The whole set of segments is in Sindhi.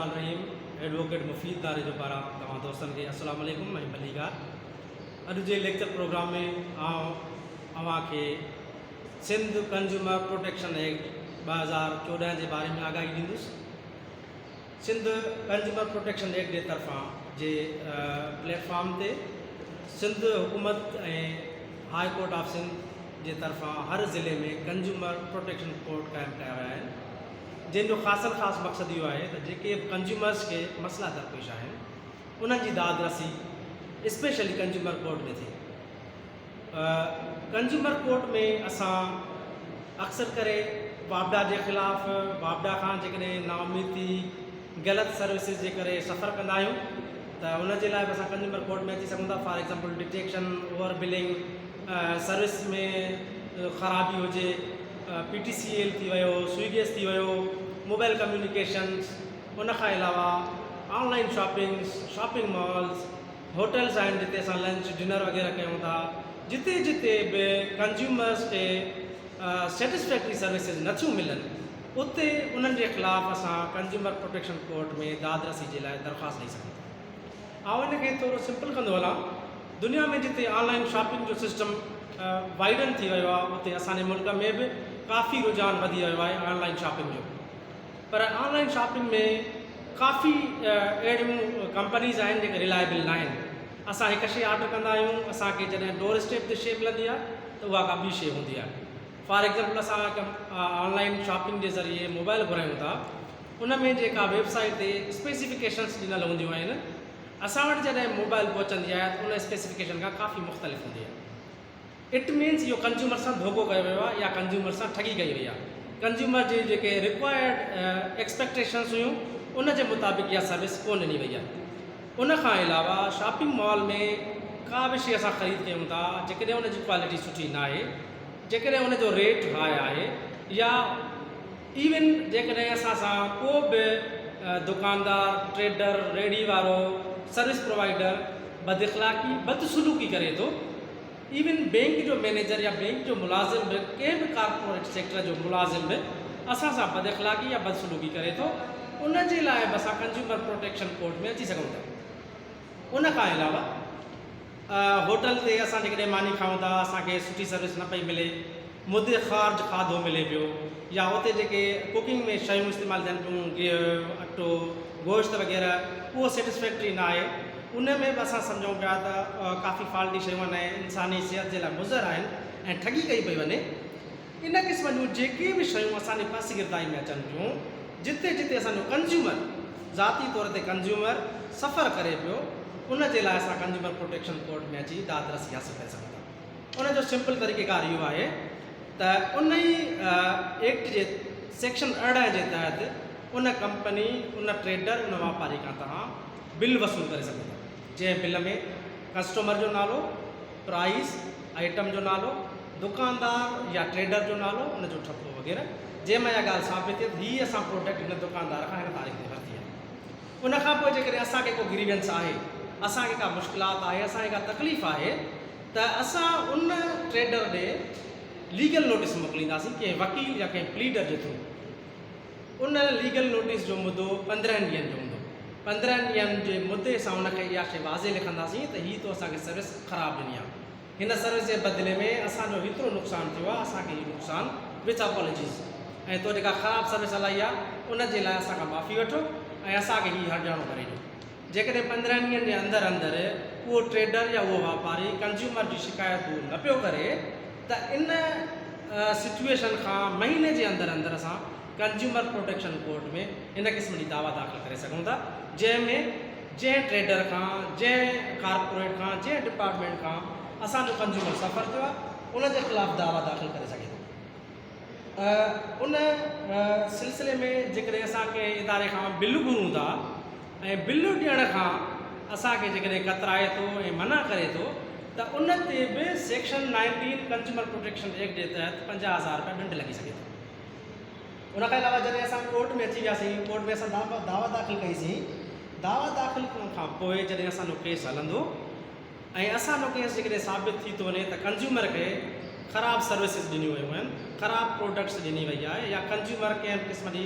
الرحمٰن الرحيم ايڊووڪيٽ مفيد ناريجو پاران توهان دوستن کي السلام عليڪم ۽ ڀليڪار. اڄ جي ليڪچر پروگرام ۾ آئون اوهان کي سنڌ ڪنزيومر پروٽيڪشن ايڪٽ 2014 جي باري ۾ آگاهي ڏيندس. سنڌ ڪنزيومر پروٽيڪشن ايڪٽ جي طرفان جي پليٽ فارم تي سنڌ حڪومت ۽ هاء ڪورٽ آف سنڌ جي طرفان هر ضلعي ۾ ڪنزيومر پروٽيڪشن ڪورٽ قائم ڪيا ويا آهن. جنهن جو خاصن خاص مقصد اهو آهي ته جيڪي به ڪنزيومرز کي مسئلا درپيش آهن انهن جي داد رسي اسپيشلي ڪنزيومر ڪورٽ ۾ ٿئي. ڪنزيومر ڪورٽ ۾ اسان اڪثر ڪري واپڊا جي خلاف واپڊا کان جيڪڏهن نااميد ٿي غلط سروسز جي ڪري سفر ڪندا آهيون ته ان جي لاء به اسان ڪنزيومر ڪورٽ ۾ اچي سگهون ٿا for example detection over billing service ۾ خرابي هجي پي ٽي سي ايل ٿي ويو، سوئي گيس ٿي ويو، موبائل ڪميونيڪيشنز، ان کان علاوه online shoppings, shopping malls, hotels آهن جتي اسان لنچ ڊنر وغيره ڪيون ٿا، جتي جتي به ڪنزيومرز کي سيٽسفيڪٽري سروسز نٿيون ملن اتي انهن جي خلاف اسان ڪنزيومر پروٽيڪشن ڪورٽ ۾ دادرسي جي لاء درخواست ڏئي سگهون ٿا. آئون ان کي ٿورو سمپل ڪندو هلان، دنيا ۾ جتي آن لائن شاپنگ جو سسٽم وائيڊن ٿي ويو آهي اتي اسان جي ملڪ ۾ به ڪافي رجحان وڌي ويو آهي آن لائن شاپنگ جو پر آن لائن شاپنگ ۾ ڪافي اهڙيون ڪمپنيز آهن جيڪي رلائبل ناهن. اسان هڪ شي آرڊر ڪندا آهيون اسان کي جڏهن ڊور اسٽيپ تي شي ملندي آهي ته اها ڪا ٻي شي هوندي آهي. فار ايگزامپل اسان هڪ آن لائن شاپنگ جي ذريعي موبائل گهرايون ٿا ان ۾ جيڪا ويب سائيٽ تي اسپيسيفڪيشنس ڏنل هونديون آهن اسان وٽ جڏهن موبائل پهچندي آهي ته ان اسپيسيفڪيشن کان ڪافي مختلف هوندي آهي. It means اهو ڪنزيومر سان ڌوڪو ڪيو ويو آهي يا ڪنزيومر سان ٺڳي ڪئي وئي آهي. ڪنزيومر جي جيڪي رڪوائرڊ ايڪسپيڪٽيشنس هيون ان جي مطابق اها سروس ڪونه ڏني وئي آهي. ان کان علاوه شاپنگ مال ۾ ڪا به شي اسان خريد ڪيون ٿا جيڪڏهن ان جي ڪوالٽي سٺي ناهي جيڪڏهن ان جو ريٽ هاء آهي يا ايون جيڪڏهن اسان سان ڪو به دڪاندار، ٽريڊر، ريڙهي وارو، سروس پرووائيڊر بد اخلاقي، بدسلوڪي ڪري ٿو، ايون بينڪ جو مئنيجر يا بينڪ جو ملازم به ڪنهن به ڪارپوريٽ سيڪٽر جو ملازم به اسان سان بد اخلاقي يا بدسلوڪي ڪري ٿو ان جي لاء به اسان ڪنزيومر پروٽيڪشن ڪورٽ ۾ اچي سگهون ٿا. ان کان علاوه هوٽل تي اسان جيڪڏهن ماني کائون ٿا اسان کي سٺي سروس نه پئي ملي، مدي خارج کاڌو ملي پيو يا اتي جيڪي ڪوڪنگ ۾ شيون استعمال ٿين پيون گيهه، اٽو، گوشت وغيره اهو سيٽسفيڪٽري نه آهي ان ۾ به اسان سمجهون پيا ته ڪافي فالٽي شيون آهن ۽ انساني صحت جي لاء مضر آهن ۽ ٺڳي ڪئي پئي وڃي. ان قسم جون جيڪي به شيون اسان جي پسگردائي ۾ اچن پيون، جتي جتي اسان جو ڪنزيومر، ذاتي طور تي ڪنزيومر، سفر ڪري پيو، ان جي لاء اسان ڪنزيومر پروٽيڪشن ڪورٽ ۾ اچي داد رسي حاصل ڪري سگهون ٿا. ان جو سمپل طريقيڪار اهو آهي ته ان ئي ايڪٽ جي سيڪشن 18 جي تحت ان ڪمپني، ان ٽريڊر، ان واپاري کان توهان بل وصول ڪري سگهو ٿا، جنهن بل ۾ ڪسٽمر جو نالو، پرائيس، آئٽم جو نالو، دڪاندار يا ٽريڊر جو نالو، ان جو ٺپو وغيره، جنهن مان اها ڳالهه ثابت ٿئي ته هي اسان پروڊڪٽ هن دڪاندار کان هن تاريخ تي ورتي آهي. ان کان پوء جيڪڏهن اسان کي ڪو گريوينس آهي، اسان کي ڪا مشڪلات آهي، اسان کي ڪا تڪليف آهي ته اسان ان ٽريڊر ڏي ليگل نوٽيس موڪلينداسين ڪنهن وڪيل يا ڪنهن پليڊر جي ٿرو. ان ليگل نوٽيس جو مدو 15 ڏينهن جو هوندو. 15 ڏينهن جي مدي سان ان کي اها شيء واضح لکنداسين ته هي تو اسان کي سروس خراب ڏني آهي. هن سروس جي بدلي ۾ اسان جو هيترو نقصان ٿيو آهي، اسان کي هي نقصان وٿ اپالوجيز ۽ تو جيڪا خراب سروس هلائي آهي ان جي لاء اسان کان معافي وٺو ۽ اسان کي هي هرجاڻو ڀري ڏيو. جيڪڏهن 15 ڏينهن جي اندر اندر اهو ٽريڊر يا اهو واپاري ڪنزيومر جي شڪايت دور نه پيو ڪري ته ان سچوئيشن کان مهيني جي اندر اندر اسان ڪنزيومر پروٽيڪشن ڪورٽ ۾ ان قسم جي دعويٰ داخل ڪري سگهون ٿا جنهن ۾ جنهن ٽريڊر کان جنهن ڪارپوريٽ کان جنهن ڊپارٽمينٽ کان اسان جو ڪنزيومر سفر ٿيو آهي ان جي خلاف دعويٰ داخل ڪري سگهي ٿو. ان سلسلي ۾ جيڪڏهن اسان ڪنهن اداري کان بل گهرون ٿا ۽ بل ڏيڻ کان اسان کي جيڪڏهن ڪترائي ٿو ۽ منع ڪري ٿو ته ان تي به سيڪشن 19 ڪنزيومر پروٽيڪشن ايڪٽ جي تحت 50,000 رپيا ڏنڊ لڳي سگهي ٿو. ان کان علاوه جڏهن اسان ڪورٽ ۾ اچي وياسين، ڪورٽ ۾ اسان دعويٰ داخل ڪئي سين، دعويٰ داخل ڪرڻ کان پوء جڏهن اسان جو ڪيس هلندو ۽ اسان جو ڪيس جيڪڏهن ثابت ٿي ٿو وڃي ته ڪنزيومر کي خراب سروسز ڏنيون ويون آهن، خراب پروڊڪٽس ڏني وئي آهي يا ڪنزيومر ڪنهن به قسم جي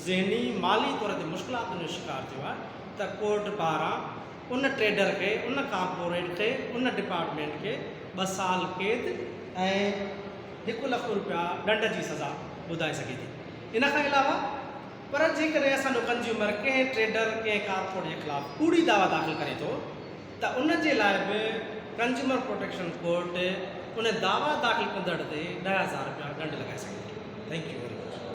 ذهني مالي طور تي مشڪلاتن جو شڪار ٿيو آهي ته ڪورٽ پاران ان ٽريڊر کي ان ڪارپوريٽ کي ان ڊپارٽمينٽ کي ٻه سال قيد ۽ هڪ لک روپيا ڏنڊ جي سزا ٻڌائي سگهي ٿي. ان کان علاوه پر جيڪڏهن اسان جو ڪنزيومر ڪنهن ٽريڊر ڪنهن ڪارپوريٽ جي خلاف ڪوڙي دعويٰ داخل ڪري ٿو ته ان جي لاء به ڪنزيومر پروٽيڪشن ڪورٽ ان دعويٰ داخل ڪندڙ تي 10,000 روپيا ڏنڊ لڳائي سگهي ٿي. Thank you very much.